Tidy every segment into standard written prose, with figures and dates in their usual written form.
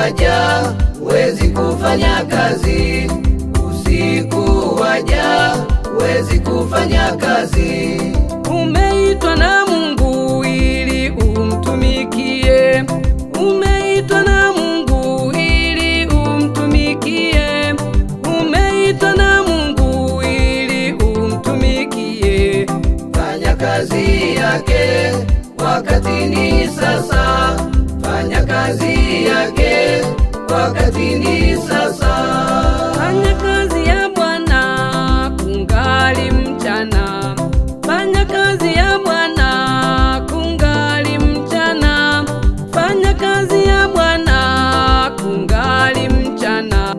waja, huwezi kufanya kazi. Usiku waja, huwezi kufanya kazi. Umeitwa na Mungu ili umtumikie. Umeitwa na Mungu ili umtumikie. Umeitwa na Mungu ili umtumikie. Fanya kazi yake, wakati ni sasa. Fanya kazi yake, wakati ni sasa. Fanya kazi ya Bwana kungali mchana. Fanya kazi ya Bwana kungali mchana. Fanya kazi ya Bwana kungali mchana.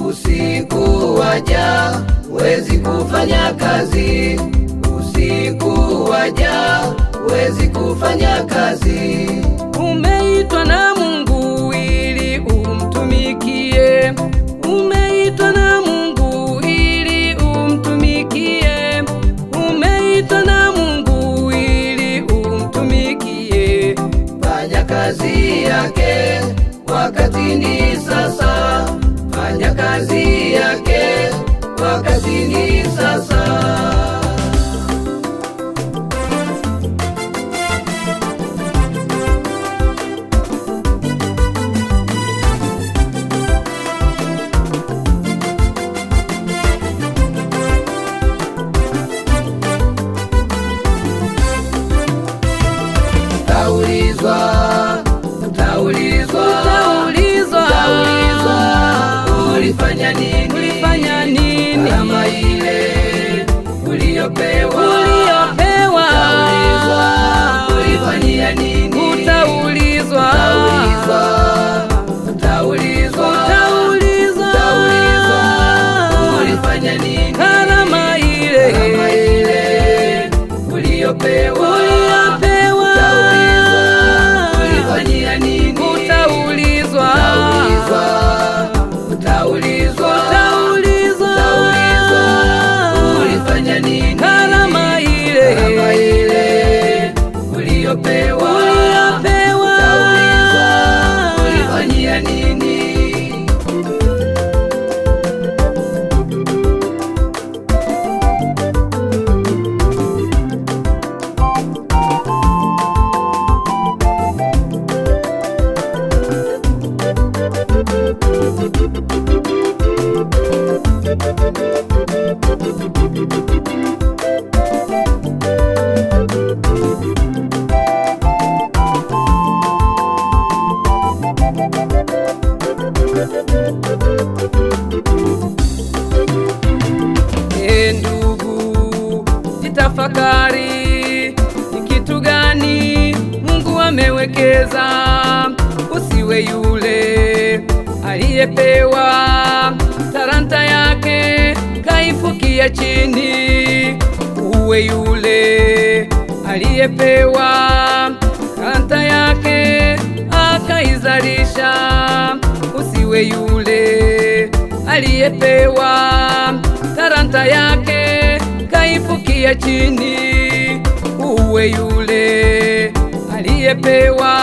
Usiku waja, huwezi kufanya kazi. Usiku waja, huwezi kufanya kazi. Umeitwa na Mungu ili umtumikie. Umeitwa na Mungu ili umtumikie. Umeitwa na Mungu ili umtumikie. Fanya kazi yake, wakati ni sasa. Fanya kazi yake, wakati ni sasa. Utaulizwa, utaulizwa, Utaulizwa, utaulizwa, ulifanya nini? Ulifanya nini? Karama ile uliyopewa, Uliyopewa. Utaulizwa, ulifanyia nini? Utaulizwa, Utaulizwa, utaulizwa, utaulizwa, utaulizwa, ulifanya nini? Karama ile Karama ile uliyopewa, uliyopewa. Utaulizwa, ulifanyia nini? Utaulizwa, Utaulizwa, utaulizwa, utaulizwa, utaulizwa, ulifanya nini? Karama ile Karama ile uliyopewa, uliyopewa. Utaulizwa, ulifanyia nini? E ndugu, jitafakari, ni kitu gani Mungu amewekeza? Usiwe yule aliyepewa talanta yake kaifukia chini. Uwe yule aliyepewa talanta yake akaizalisha. Usiwe yule aliyepewa talanta yake kaifukia chini. Uwe yule aliyepewa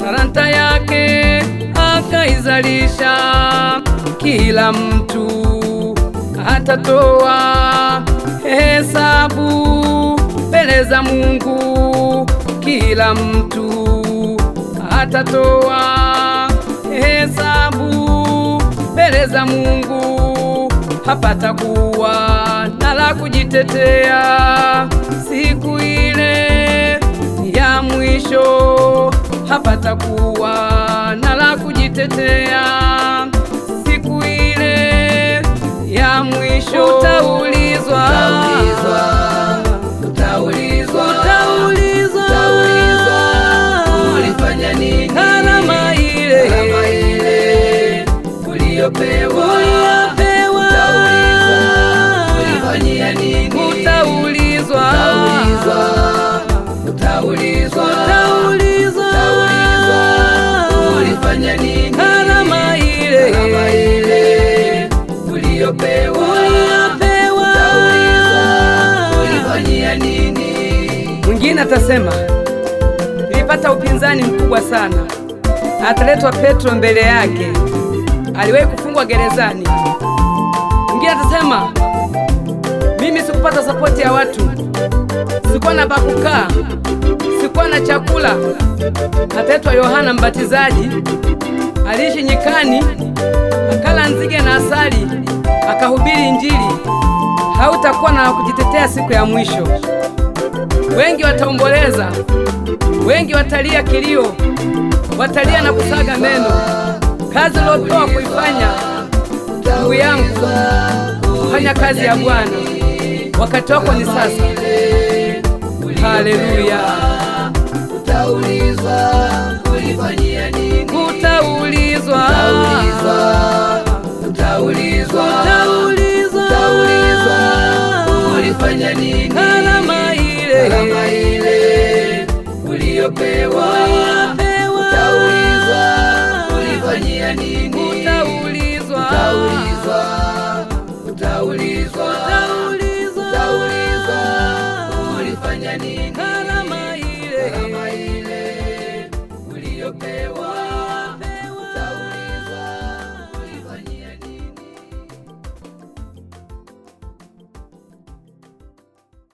talanta yake akaizalisha. Kila mtu atatoa hesabu mbele za Mungu. Kila mtu atatoa hesabu mbele za Mungu. Hapatakuwa na la kujitetea siku ile ya mwisho. Hapatakuwa na la kujitetea siku ile ya mwisho. Utaulizwa, Utaulizwa, utaulizwa, utaulizwa, utaulizwa, ulifanya nini? Karama ile Karama ile uliyopewa, uliyopewa. Utaulizwa, ulifanyia nini? Utaulizwa, Utaulizwa, utaulizwa, utaulizwa, utaulizwa, ulifanya nini? Karama ile Karama ile uliyopewa, uliyopewa. Utaulizwa, ulifanyia nini? Mwingine atasema nilipata upinzani mkubwa sana. Ataletwa Petro mbele yake, aliwahi kufungwa gerezani. Mwingine atasema mimi sikupata sapoti ya watu, sikuwa na pakukaa, sikuwa na chakula. Ataitwa Yohana Mbatizaji, aliishi nyikani, akala nzige na asali, akahubiri Injili. Hautakuwa na kujitetea siku ya mwisho. Wengi wataomboleza, wengi watalia kilio, watalia na kusaga meno. Kazi uliopewa kuifanya, ndugu yangu, fanya kazi ya Bwana. Wakati wako ni sasa. Haleluya! Utaulizwa ulifanyia nini? Utaulizwa, Utaulizwa, utaulizwa.